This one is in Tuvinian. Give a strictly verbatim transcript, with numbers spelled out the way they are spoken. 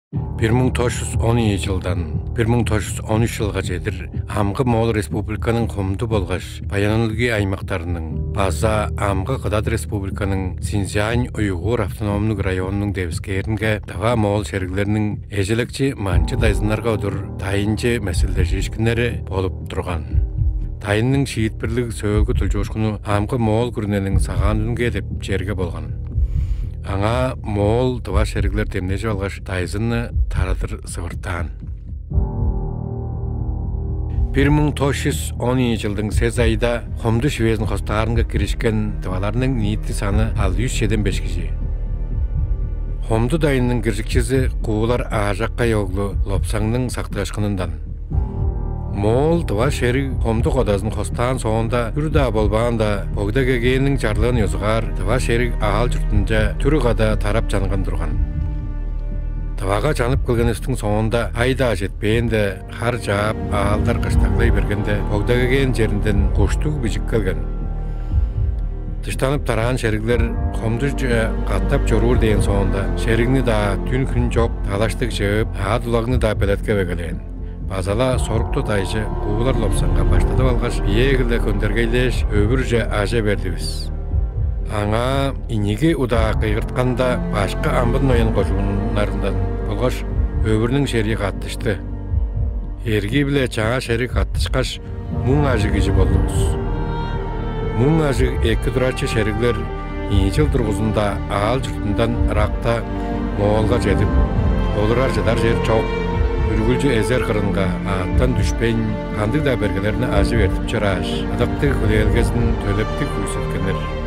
Бир муң тос чүс он ийи чылдан бир муң тос чүс он үш чылга чедир амгы Моол Республиканың Хомду болгаш Баян-Өлгий аймактарының база амгы Кыдат Республиканың Синьцзянь уйгур автономнуг районунуң девискээринге тыва моол шериглерниң эжелекчи манчы дайзыннарга удур дайынчы меселдежиишкиннери болуп турган. Дайынның шиитпирлиг сөөлгү дулчуушкуну амгы моол күрүнениң Сагаан-Үнге деп черге болган. Аңаа моол тыва шериглер демнежип алгаш, дайзынны тарадыр сывыртаан. Бир муң тос чүс он ийи чылдың сес айда Хомду шивээн хостаарынга киришкен тываларның ниити саны алды чүс чеден беш кижи. Хомду дайынның киржикчизи Куулар Аажаккай оглу Лопсаңның сактыышкынындан. Моол тыва шериг Хомду кодазын хостаан соонда, чүр-даа болбаанда, Богда-Гегенниң чарлыын ёзугаар тыва шериг аал-чуртунче түр када тарап чанган турган. Тывага чанып келгенивистиң соонда ай-даа четпээнде, хар чаап, аалдар кыштаглай бергенде, Богда-Геген черинден куштуг бижик келген. Дыштанып тараан шериглер Хомдуже катап чоруур дээн соонда, шеригни-даа дүн-хүн чок, далаштыг чыып, аът-улагны-даа белеткеп эгелээн. База-ла сорукту дайжы Куулар Лопсаңга баштадып алгаш, биеэги-биле көндергейлээш, Өвүрже ажа бердивис. Аңаа ийиги удаа кыйгыртканда, башкы амбын ноян кожууннарындан болгаш Өвүрнүң шерии каттышты. Эрги-биле чаа шериг каттышкаш, муң ажыг кижи болдувус. Муң ажыг эки турарчы шериглер ийи чыл дургузунда аал-чуртундан ыракта Моолга чедип, олурар-чыдар чер чок, үргүлчү эзер кырынга аъттан дүшпейн, кандыг-даа бергелерни ажып эртип чорааш, ыдыктыг хүлээлгезин төлептиг күүсеткеннер.